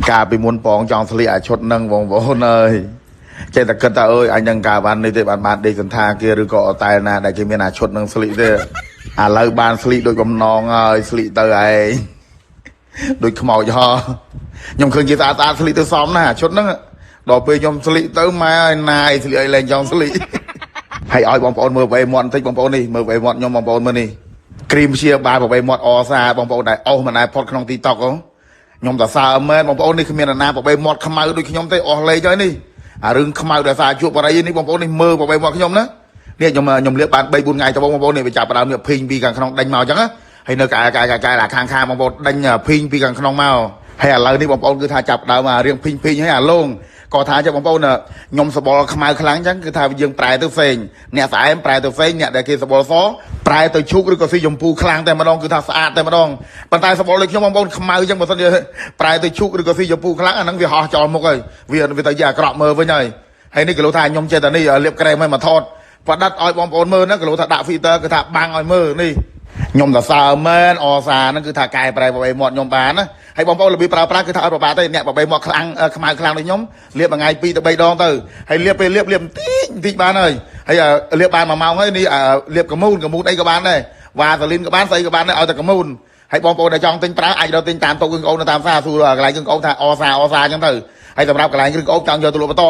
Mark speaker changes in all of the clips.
Speaker 1: កាលពីមុនបងចង់ស្លៀកអាឈុតហ្នឹងបងប្អូនអើយចេះតែគិតថាអើយអញនឹងកាលបាននេះទេបានបានដេកសន្តាគារឬក៏អូតែលណាដែលគេមានអាឈុតហ្នឹងស្លៀកទេឥឡូវបានស្លៀកដូចបំណងហើយស្លៀកទៅឯងដូចខ្មោចហោខ្ញុំឃើញគេស្អាតស្អាតស្លៀកទៅសមណាស់អាឈុតហ្នឹងដល់ពេលខ្ញុំស្លៀកទៅម៉ែឲ្យណាយស្លៀកឲ្យលែងចង់ស្លៀកហើយឲ្យបងប្អូនមើលវេមាត់បន្តិចបងប្អូននេះមើលវេមាត់ខ្ញុំបងប្អូនមើលនេះគ្រីមព្យាបាលបវេមាត់អសាបងប្អូនដែលអស់មិនដែលផុតក្នុង TikTok ហ៎ ខ្ញុំតសើមែនបងប្អូននេះគ្មានអាណាប្របីមាត់ខ្មៅដូចខ្ញុំទេអស់លេខហើយនេះអារឿងខ្មៅដែលសារជួបបរិយនេះបងប្អូននេះមើលប្របីមាត់ខ្ញុំណានេះខ្ញុំខ្ញុំលាបបាន3 4ថ្ងៃទៅបងប្អូននេះវាចាប់ផ្ដើមនេះភីងពីខាងក្នុងដេញមកអញ្ចឹងណាហើយនៅកែកែកែកែខាងខាងបងប្អូនដេញភីងពីខាងក្នុងមកហើយឥឡូវនេះបងប្អូនគឺថាចាប់ផ្ដើមអារឿងភីងភីងហើយអាលងក៏ថាចឹងបងប្អូនខ្ញុំសបល់ខ្មៅខ្លាំងចឹងគឺថាយើងប្រែទៅផ្សេងអ្នកស្អែមប្រែទៅផ្សេងអ្នកដែលគេសបល់សប្រែទៅឈូកឬក៏ស៊ីចម្ពូខ្លាំងតែម្ដងគឺថាស្អាតតែម្ដងប៉ុន្តែសបល់ដូចខ្ញុំបងប្អូនខ្មៅចឹងបើសិនជាប្រែទៅឈូកឬក៏ស៊ីចម្ពូខ្លាំងអាហ្នឹងវាហោះចោលមុខហើយវាវាទៅជាអាក្រក់មើលវិញហើយហើយនេះក៏លោកថាខ្ញុំចេះតែនេះលាបក្រែមឲ្យមកថតបដិតឲ្យបងប្អូនមើលហ្នឹងក៏លោកថាដាក់ filter គឺថាបាំងឲ្យមើលនេះខ្ញុំសរសើរមែនអសាហ្នឹងគឺថាកែប្រែបបីមាត់ខ្ញុំបានណាហើយបងប្អូនរបៀបប្រើប្រាស់គឺថាអត់ប្របាទេអ្នកបបីមាត់ខ្លាំងខ្មៅខ្លាំងដូចខ្ញុំលាបមួយថ្ងៃ2ទៅ3ដងទៅហើយលាបពេលលាបលាបបន្តិចបន្តិចបានហើយហើយលាបបាន1ម៉ោងហើយនេះលាបកមូនកមូនអីក៏បានដែរវ៉ាសាលីនក៏បានស្អីក៏បានដែរឲ្យតែកមូនហើយបងប្អូនដែលចង់ទិញប្រើអាចរកទិញតាមតូបគ្រឿងអូននៅតាមផ្សារសួរកន្លែងគ្រឿងអូនថាអសាអសាអញ្ចឹងទៅហើយសម្រាប់កន្លែងគ្រឿងអូនចង់យកទៅលក់បន្ត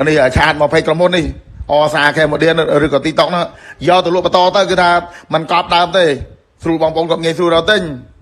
Speaker 1: នេះឆាតមក20ក្រុមហ៊ុននេះអសាខេមូឌៀនឬក៏ទីតុកនោះយកទៅលក់បន្តទៅគឺថាមិនកប់ដើមទេស្រួលបងប្អូនគាត់ងាយស្រួលរកទិញ។